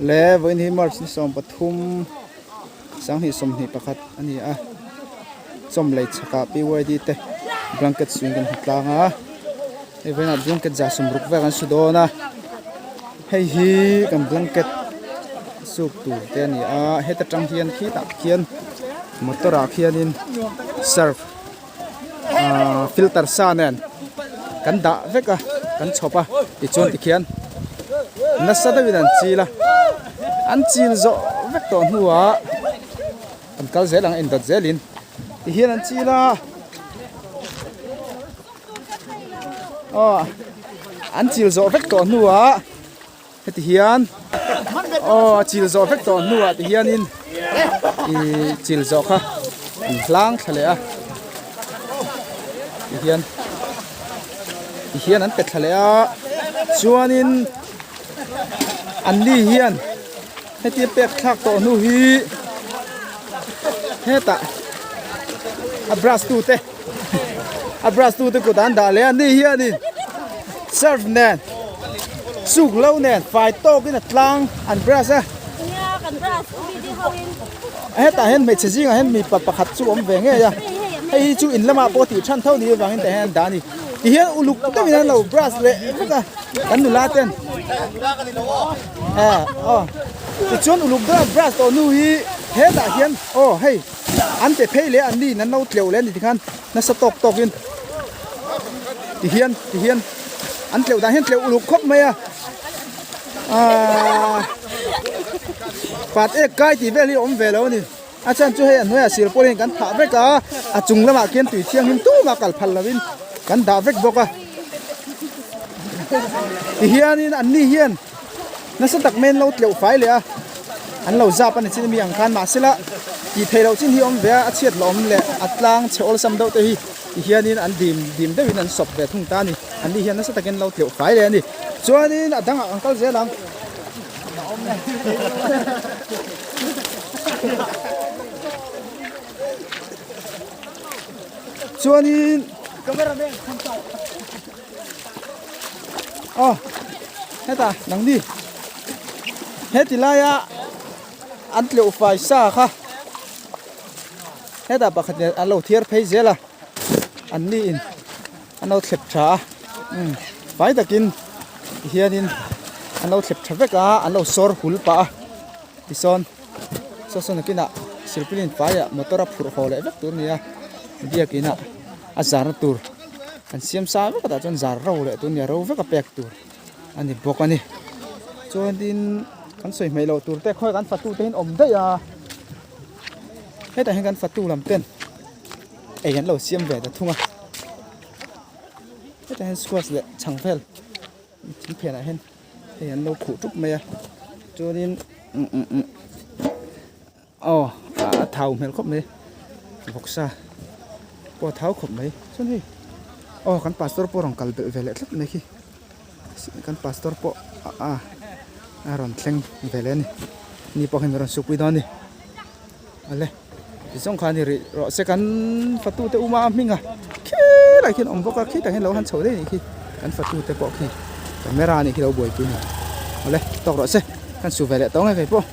Le vawiin hi March ni 13 2021 a ni a chawmlei chhakah PYD te blanket suin kan hmu tlang a hei vawiinah blanket 60 vel an su dawn a hei hi kan blanket suk tur te a ni a heta tang hian khitah khian motor ah khianin surf ahh filter sa nen kan dah vek a kan chhawp a tichuan tikhian nasa deuhin an chil a an chil zawh vek tawh hnuah an kal zel ang a indawt zelin tihian an chil a aw an chil zawh vek tawh hnuah. Heti hian aw a chil zawh vek tawh hnuah ti hianin ih chil zawh kha an hlang thla leh a ti hian ti hian an pe thla leh a chuanin an ni hian hetia pek thlak tawh hnu hi hetah a brush tute a brush tute kut an dah leh a ni hianin surf nen suk lo nen fai tawkin a tlang an brush a hetah hian hmeichhe zingah hian mipa pakhat chu a awm ve ngei a hei hi chu in lamah pawh tih than tho ni avangin tah hian an dah a ni tihian uluk deuhin an lo brush leh vek a kan nula ten aw tichuan uluk deuh a brush tawh hnu hi hetah hian aw hei. An pe phei leh an ni in an lo tleuh leh a ni tikhan nasa tawk tawk in ti hian ti hian an tleuh dan hian tleuh uluk khawp mai a aaa pat ek kai tih vel hi a awm ve lo a ni a chhan chu hei a hnuaiah sir pawh hian kan thah vek a a chung lamah khian tui thianghlim tumah kal phal lovin kan dah vek bawk a ti hianin an ni hian. Nasa tak mai an lo tleuh fai leh a, an lo zap a ni chin ami ang khan mahsela tih theih loh chin hi a awm ve a, a chhiat hlawm leh a tlang chhe awlsam deuh te hi ti hianin an dim dim deuhin an sawp ve thung ta a ni, an ni hian nasa takin an lo tleuh fai leh a ni. Chuanin a dangah kan kal zel ang. Chuanin. Aw hetah nangni heti laia an tleuh fai sa kha hetah pakhat in an lo thiar phei zel a an ni in an lo thlep tha a umm fai takin tihianin an lo thlep tha vek a an lo sawr hul pah a tisawn saw saw nakinah silpilin faiah motor a phurh haw leh vek tur a ni a biakinah a zarna tur an siam sa vek a tah chuan zar ro leh tur nia ro vek a pek tur a ni bawk a ni chuanin kan sawi hmeih loh tur te khawi kan fatu te hi an awm daih a hetah hian kan fatu lam ten ei an lo siam ve ta thung a hetah hian squash leh chhang vel thing phenah hian hei an lo khuh tup mai a chuanin Aw a thau hmel khawp mai vawksa pawh a thau khawp mai chuan hei aw kan pastor pawh a rawn kal belh ve leh tlat mai khi kan pastor pawh a a rawn thleng ve leh a ni ni pawh hian min rawn sukpui dawn a ni awle ti zawng khan i rih rawh se kan fatu te uma hming a khilai khian awm bawk a khitah hian lo han chho daih a nih khi kan fatu te pawh khi camera a nih khi lo buaipui a ni awle tawk rawh se kan su ve leh tawh ang e kei pawh.